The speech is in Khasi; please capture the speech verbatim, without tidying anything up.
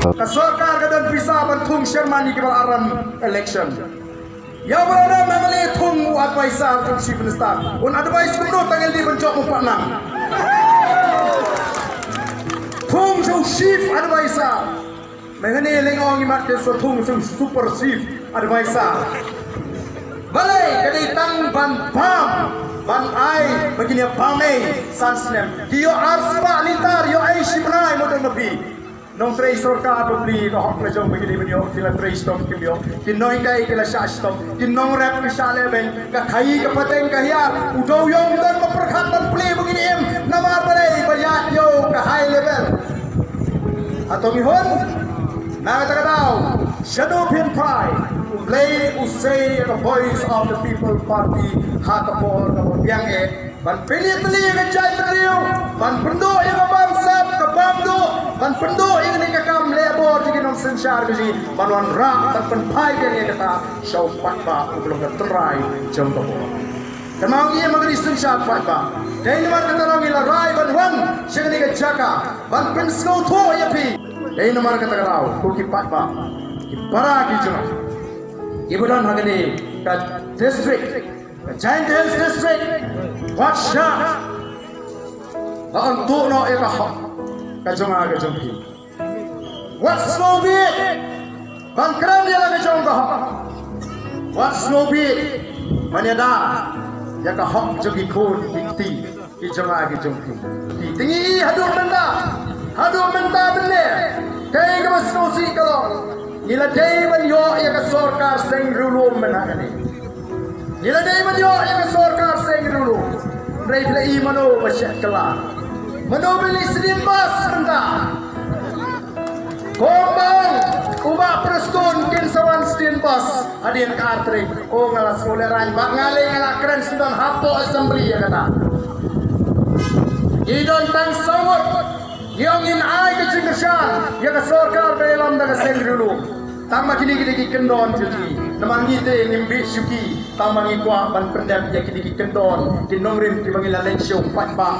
Ka sorkar ka don pisa ban thung chairman ïa ki ba la ram election. Ïa ba la ram MLA thung u advisor jong chief minister. Un advise kumno tang ïaleh ban jop u pat nang. Thung jong chief advisor. Mynhynne leng ong i mat de so thung jong super chief advisor. Balei ka dei tang ban bam ban ai ba kin ïa bam ei san snem. Ki ïoh ar spah litar ïoh ei shi bnai mo dang napi. Nongtrei sorkar ba plie ka hok la jong ba ki dei ban ïoh ki la trei shitom kim ïoh. Ki nonghikai ki la shah shitom. Ki nongrep ki shah lehbeiñ. Ka khaii ka pateng ka hiar. U dewïong don ba pyrkhat ban plie ba kin im. Namar balei ba ïaid ïew ka high level. Hato ngi hun? Na kata ka daw, shadow phin phai, U Blei u sei ïa ka Voice of the People Party ha ka por kaba biang eh ban pynïatylli ïa ka jaitbynriew, ban pynduh ïa ka bamsap ka bamduh, ban pynduh ïa kane ka kam leh bor jong ki nongsynshar ka jong ngi, ban wanrah ban pynphai biang ïa kata sha u paidbah uba long ka tynrai jong ka bor. Te ma ngi ïa ma ka ri synshar paidbah. Dei namar kata ngi la rai ban wan sha kane ka jaka ban pynsngewthuh ïa phi. Dei namar kata ka daw ko ki paidbah, ki para ki jong ngi kiba don ha kane ka district, ka Jaintia Hills District. Wat shah ba yn tuh noh ïa ka hok ka jong nga ka jong phi. Wat sngewbit ban kren ïa la ka jong ka hok. Wat sngewbit ban ïada ïa ka hok jong ki khun ki kti ki jong nga ki jong phi. Ki tngi haduh mynta, haduh mynta mynne. Kaei kaba sngewsih ka long, ngi la dei ban ïoh ïa ka sorkar seng riewlum mynta kane. Ngi la dei ban ïoh ïa ka sorkar seng riewlum. Hynrei phi la i mano ba shet kylla, mano ba leit sdien bas mynta. Kumba u Bah Prestone kin sa wan sdien bas hadien ka ar tarik. O nga la sngewlehrain bad nga lei nga la kren sngewdon hapoh assembly ïa kata. Ngi don tang saw ngut. Ngi ong ngin ai ka jingkyrshan ïa ka sorkar ba ïalam da ka seng riewlum. Tang ba kine ki dei ki kyndon jong ngi. Namar ngi te ngim bit shuki. Tang ba ngi kwah ban pyndep ïa kine ki kyndon ki nongrim kiba ngi la leit sha u paidbah.